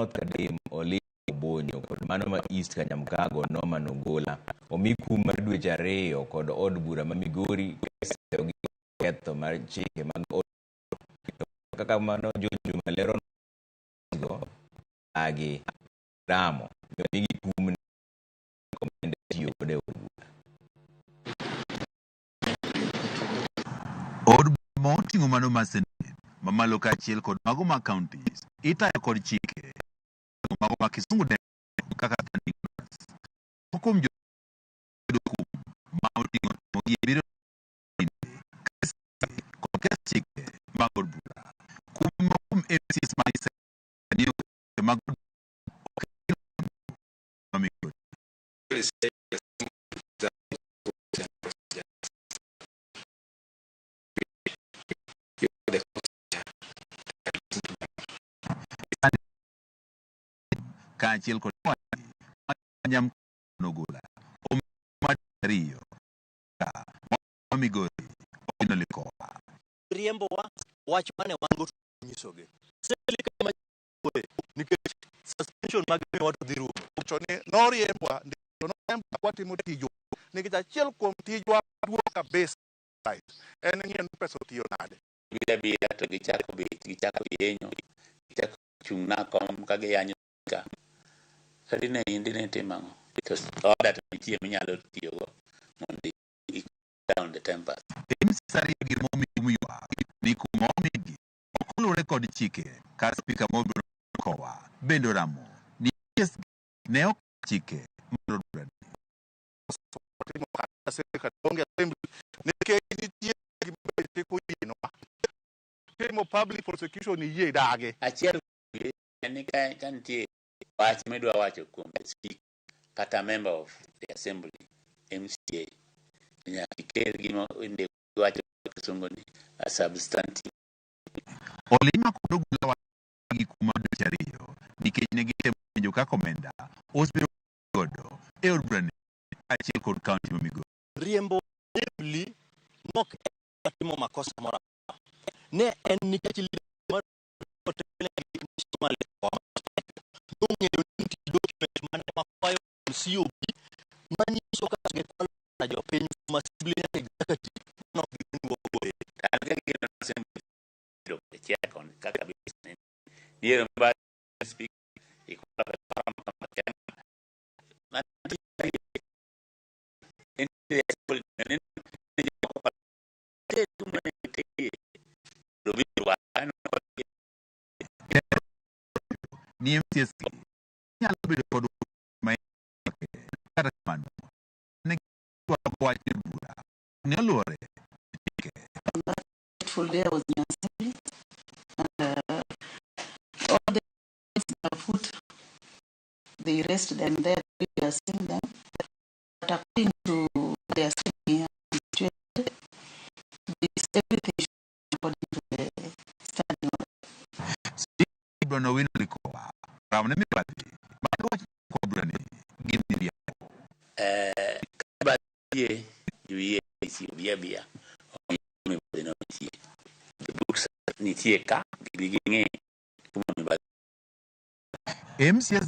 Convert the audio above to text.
North Kadem Oling Obonyo kod mano ma East Kanyamkago Norman Ogola omi kum mar dweche 2 kod od bura ma Migori kagiseyo gi ketho mar chike mag od bura. To kaka kamano George Juma lero go agi ramo ni omigi kum ne omenda itiyo godo e od bura. Od bura ma oting'o mano mar Senate mamalo kaachiel kod mago mag counties itayo kod chike mago ma kisungu dendo kaka standing orders. Moko kuom joyudo kum ma oting'o timo gi abiriyo kod kes chike mag od bura. Kum ma kuom MCAs ma ni mag od bura ok ma Migori. Kaachiel kod Nyamnogola omar 2 ka Migori Owino Likowa. Riembowa wach mane wan go nyisogi. Assembly kama nikech suspension mag miwa to dhi rumo. Wacho ni noriembwa to noriembwa kwatimo tijwa nikech achiel kuom tijwa maduong' kabisa en ng'iyo ni pesa otiyo nade. Biro abira to gichako bet, gichako yenyo, gichako chung' na kom ka giyanyo ka. Ka dine in dine itimo ang'o? To order to nitie minyalo tiyogo mondo i down the tempers. MCAs 2 gi momi kum ywak ni kum ma omigi ok oluwore kod chike ka spika ma obiro kowa bende oramo ni MCAs ne ok chike mar od bura ni. Timo kata onge assembly nikech nitie gima be chik oyienwa timo public prosecution iyie dagi. Achiel en ni ka nitie wach midwa wacho kuom speaker kata member of the assembly MCA nyaka ikel gima wacho kisungu ni a substantive. Olima kod Ogola wacho gi kum mar dweche 2 nikech ne gitemo penjo kaka omenda osebedo godo e od bura ni kaachiel kod kaunti ma Migori. Riembo assembly nok timo makosa moro amora. Ne en nikech leader mar nong'eyo ni nitie document mane makwayo COB manyiso kaka gikwalo jopiny from assembly nyaka executive mano ok gin wuoyo. An ka gino assembly chair kon kaka business diero ba speaker ikwalo pesa kama kama Ni MCAs nyalo bedo kod ma kata kamano ne giwago wach e bura ne oluwore chike. Fateful day I was in assembly and all the they have put, they raised them there, we are seeing them. But according to the assembly situated, this everything according to the standing order. Bwana Owino Likowa ramo ne mibadhi mar wach kod bura ni gin miriambo. Ka yie yie obi abia mibadhi no nitie. The books nitie ka gibi ging'e kuma mibadhi. MCAs